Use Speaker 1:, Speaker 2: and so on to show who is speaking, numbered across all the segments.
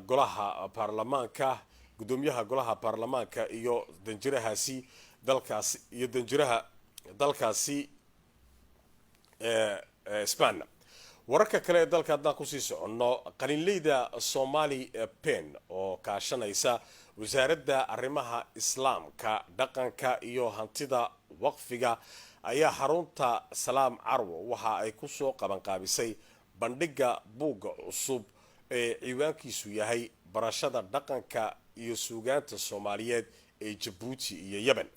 Speaker 1: Golaha baarlamaanka, gudoomiyaha golaha baarlamaanka iyo danjirahaasi dalkaasi iyo danjiraha dalkaasi Spain. Wararka kale ee dalka haddaan kusii soconno, qalinleyda Somali PEN oo kaashanaysa Wasaaradda Arrimaha Islaamka, Dhaqanka iyo Hantida Waqfiga ayaa xarunta Salaam Carwo waxa ay kusoo qabanqaabisay bandhigga buugga cusub ee ciwaankiisu yahay "Barashada Dhaqanka iyo Suugaanta Soomaaliyeed ee Jabuuti iyo Yemen".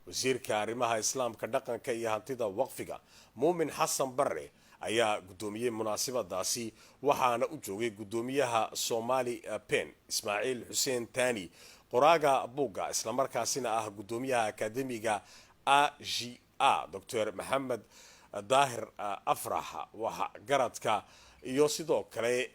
Speaker 1: Wasiirka Arrimaha Islaamka, Dhaqanka iyo Hantida Waqfiga, Muumin Xasan Barre, ayaa guddoomiyey munaasabadaasi, waxaana u joogay guddoomiyaha Somali PEN, Ismaaciil Xuseen Tani, qoraaga buugga islamarkaasina ah guddoomiyaha Akaademiga AJA, Doctor Maxamed Daahir Afrax, waxa garadka iyo sidoo kale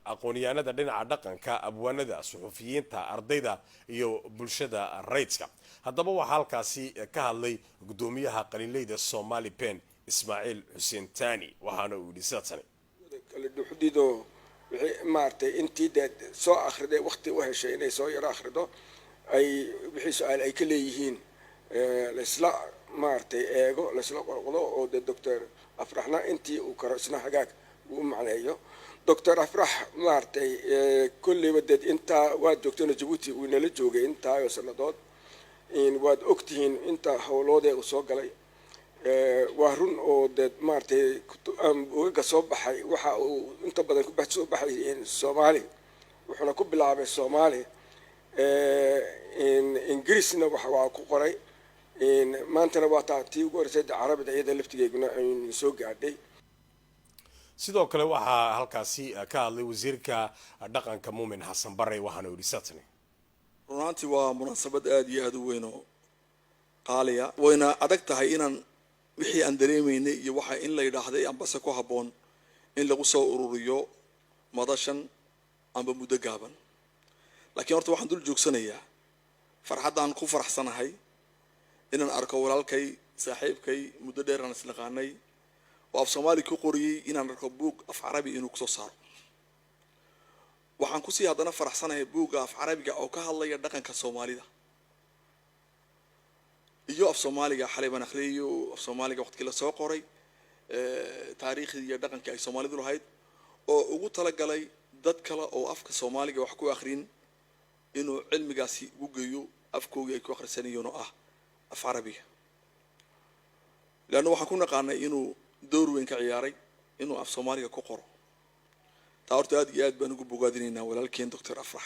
Speaker 1: aqoonyahanada dhinaca dhaqanka, abwaanada, suxufiyiinta, ardayda iyo bulshada rayidka. Haddaba waxaa halkaasi ka hadlay guddoomiyaha qalinleyda Somali PEN, Ismaaciil Xuseen Tani, waxaana uu yidhi sida tani.
Speaker 2: Kala dhuxdido wixii maaragtay intii dee soo akhriday, waqti u heshay inay soo yaro akhrido, ay wixii su-aal ay ka leeyihiin laisla maaragtay eego, laisla qorqdo, oo dee Doctor Afraxna intii uu karo isna hagaag uu u macneeyo. Doctor Afrax maaragtay kolleyba dee intaa waad joogtayno, Jabuuti uu inala joogay intaayoo sanadood, waad ogtihiin inta howloodee uu soo galay. Waa run oo dee maaragtay buugaga soo baxay waxa uu inta badan ku soo baxay Soomaali, wuxuuna ku bilaabay Soomaali, Ingiriisna waa ku qoray, maantana waa taa tii ugu horeysay Carabida iyada laftigeeguna aynu soo gaadhay.
Speaker 1: Sidoo kale waxaa halkaasi ka hadlay wasiirka dhaqanka, Muumin Xasan Bare, waxaana yidhi satani.
Speaker 3: Runaantii waa munaasabad aada iyo aada u weyn oo qaaliya, wayna adag tahay inaan wixii aan dareemaynay iyo waxa in la yidhaahday ambase ku habboon in lagu soo ururiyo madashan amba muddo gaaban. Laakiin horta waxaan dul joogsanayaa farxaddaan ku faraxsanahay inaan arko walaalkay, saaxiibkay, muddo dheer aan isnaqaanay oo af Soomaali ku qoriyey, inaan arko buug af Carabi inuu kusoo saaro. Waxaan kusii haddana faraxsanahay buugga af Carabiga oo ka hadlaya dhaqanka Soomaalida iyo af Soomaaliga. Xalay baan akhriyayo af Soomaaliga waqtigii lasoo qoray, taariikhdii iyo dhaqankii ay Soomaalidu lahayd, oo ugu talagalay dad kale oo afka Soomaaliga wax ku akhrin inuu cilmigaasi ugu geeyo afkoogii ay ku akhrisanayeen oo ah af Carabiga, leanna waxaan ku naqaanay inuu door weyn ka ciyaaray inuu af Soomaaliga ku qoro. Taa horta aad iyo aad baan ugu bogaadinaynaa walaalkeen Doctor Afrax.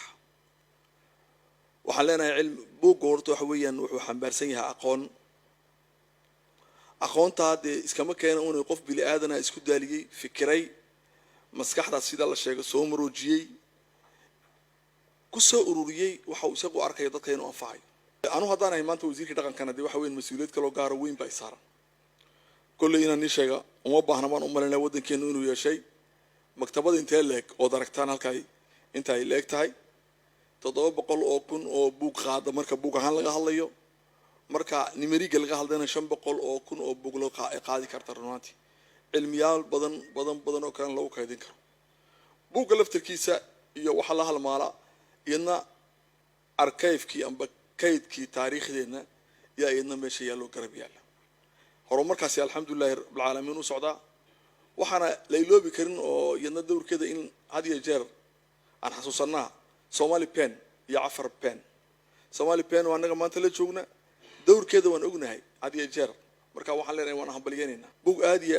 Speaker 3: Waxaan leenahay cilmi buugga horta waxa weeyaan wuxuu xambaarsan yahay aqoon. Aqoontaa dee iskama keena unay qof bini aadana isku daaliyey, fikiray, maskaxdaas sida la sheego soo maroojiyey, ku soo ururiyey waxa uu isagu arkayo dadka inuu anfacayo. Anu haddaan ahay maanta wasiirkii dhaqankana, dee waxa weyn mas-uuliyad kaloo gaaro weyn baa i saaran. Kolley inaan nii sheega uma baahna baan u malaynaya waddankeenu inuu yeeshay maktabada intee leeg ood aragtaan halkay inta ay leeg tahay, 700,000 oo buug qaada marka buug ahaan laga hadlayo, marka numérique-ga laga hadlayna 500,000 oo buug loo qaadi karta. Runaantii cilmiyaal badan badan badan oo kalena lagu kaydin karo buugga laftarkiisa iyo waxaa la halmaala iyadna archive-kii amba kaydkii taariikhdeenna yaa iyadna meesha yaalloo garab yaalla. Horumarkaasi alxamdulilahi rabbilcaalamiin u socdaa. Waxaana la iloobi karin oo iyadna dowrkeeda in had iyo jeer aan xasuusanaa Somali PEN iyo Cafar PEN. Somali PEN waa annaga maanta la joogna, dowrkeeda waan ognahay had iyo jeer. Marka waxaan leenahay waan hambalyeynaynaa bug aad iyo